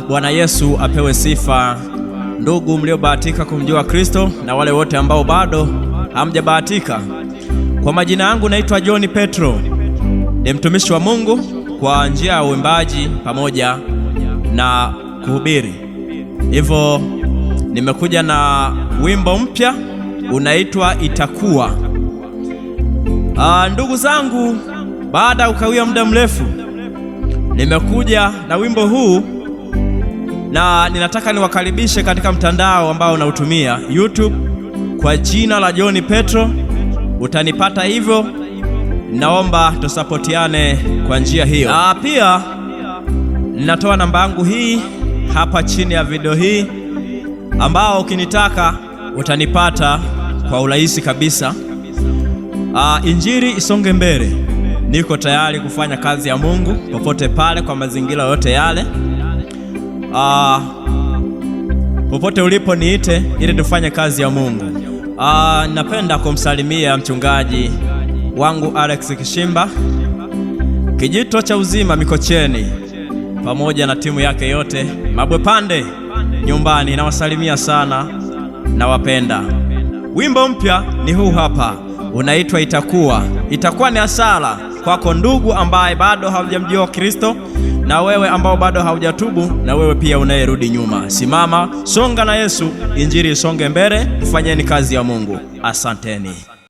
Bwana Yesu apewe sifa. Ndugu mliobahatika kumjua Kristo na wale wote ambao bado hamjabahatika. Kwa majina yangu naitwa John Petro, ni mtumishi wa Mungu kwa njia ya uimbaji pamoja na kuhubiri. Hivyo nimekuja na wimbo mpya unaitwa Itakuwa. Ndugu zangu, baada ya kukawia muda mrefu nimekuja na wimbo huu na ninataka niwakaribishe katika mtandao ambao unautumia YouTube kwa jina la John Petro, utanipata hivyo. Naomba tusapotiane kwa njia hiyo. Na pia ninatoa namba yangu hii hapa chini ya video hii, ambao ukinitaka utanipata kwa urahisi kabisa. Injili isonge mbele. Niko tayari kufanya kazi ya Mungu popote pale, kwa mazingira yote yale. Popote ulipo niite ili tufanye kazi ya Mungu. Napenda kumsalimia mchungaji wangu Alex Kishimba, Kijito cha Uzima Mikocheni, pamoja na timu yake yote Mabwepande nyumbani. Nawasalimia sana, nawapenda. Wimbo mpya ni huu hapa, unaitwa Itakuwa. Itakuwa ni hasara kwako ndugu ambaye bado haujamjua Kristo, na wewe ambao bado haujatubu, na wewe pia unayerudi nyuma. Simama, songa na Yesu, injili isonge mbele, tufanyeni kazi ya Mungu. Asanteni.